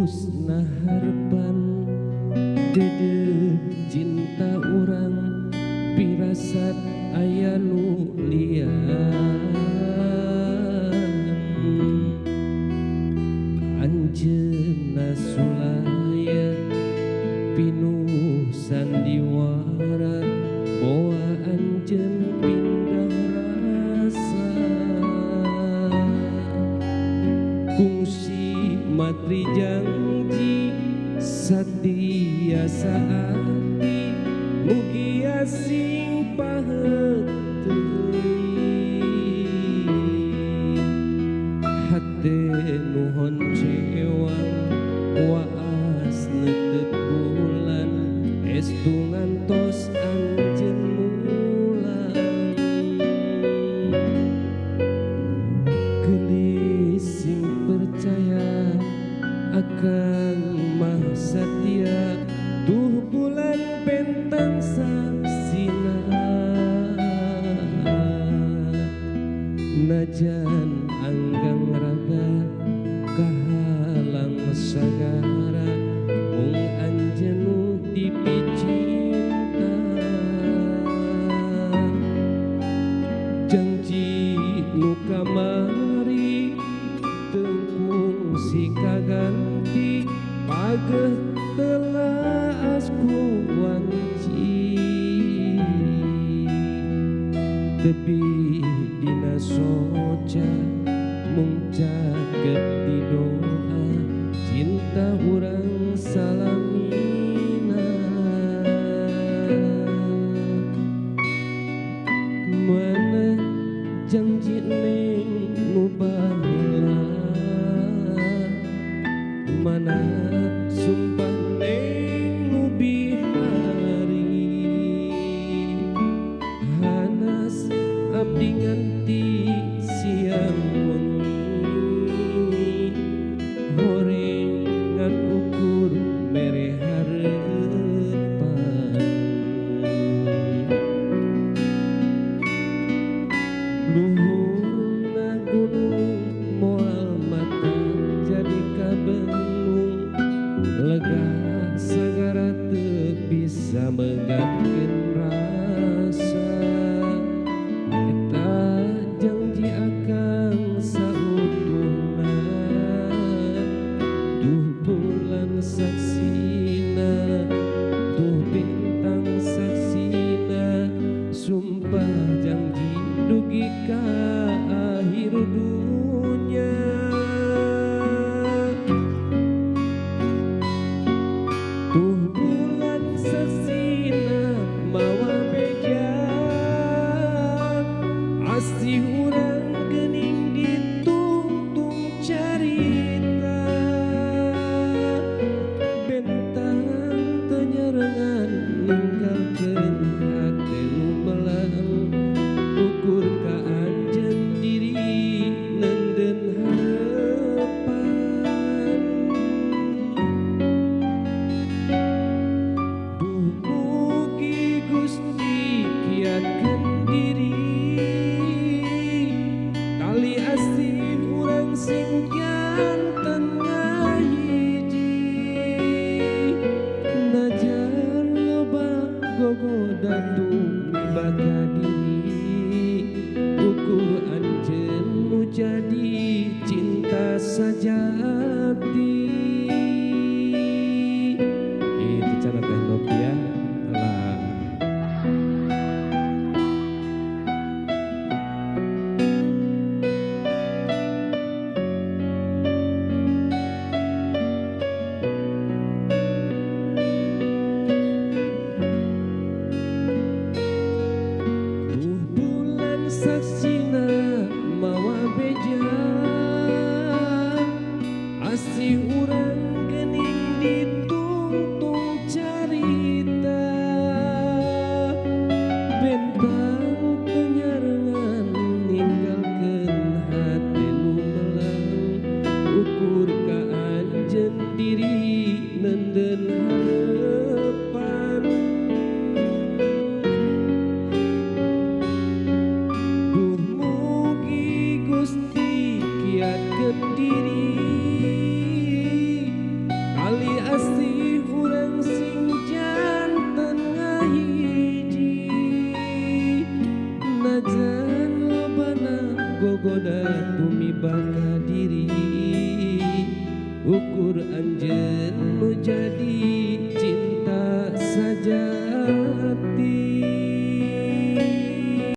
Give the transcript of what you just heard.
Putus harapan dede cinta urang pirasat aya nu lian. Anjeunna sulaya pinuh sandiwara boa anjeun pindah rasa. Kungsi matri janji satia saati mugia sing pahet teuing. Hate nu honcewang waas neuteup bulan estu ngantos anjeun mulang. Geulis sing percaya akang mah satia tuh bulan bentang saksina. Najan anggang raga kahalang sagara mung anjeun nu dipicinta. Janji nu kamari teu kungsi kaganti pageh telaas ku wanci. Tepi dina soca mung caket di doa cinta urang salamina. Mana janji neng nu baheula, mana sumpah neng nu bihari. Hanas abdi nganti siang wengi horeng ngan ukur mere harepan. Luhurna gunung moal mata jadi kabenung lega sagara teu bisa megatkeun rasa. Eta janji akang sautuhna duh bulan saksina duh bintang saksina. Sumpah janji dugi ka akhir dunya. Tuh bulan saksina mawa beja asih urang geuning ditungtung carita. Bentang teu nyarengan ninggalkeun hate nu melang ukur ka anjeun diri neundeun harepan. Duh mugi Gusti kiatkeun diri tali asih urang sing janten ngahiji. Najan loba gogoda tumiba ka diri ukur anjeun nu jadi cinta sajati. Itu cara Teh Novia lah. Tuh bulan saksina mawa beja asih urang geuning ditungtung carita. Bentang teu nyarengan ninggalkeun hate nu melang ukur ka anjeun diri neundeun harepan. Duh mugi Gusti kiatkeun diri Sahiji najan lobana gogoda tumiba ka diri ukur anjeun nu jadi cinta saja.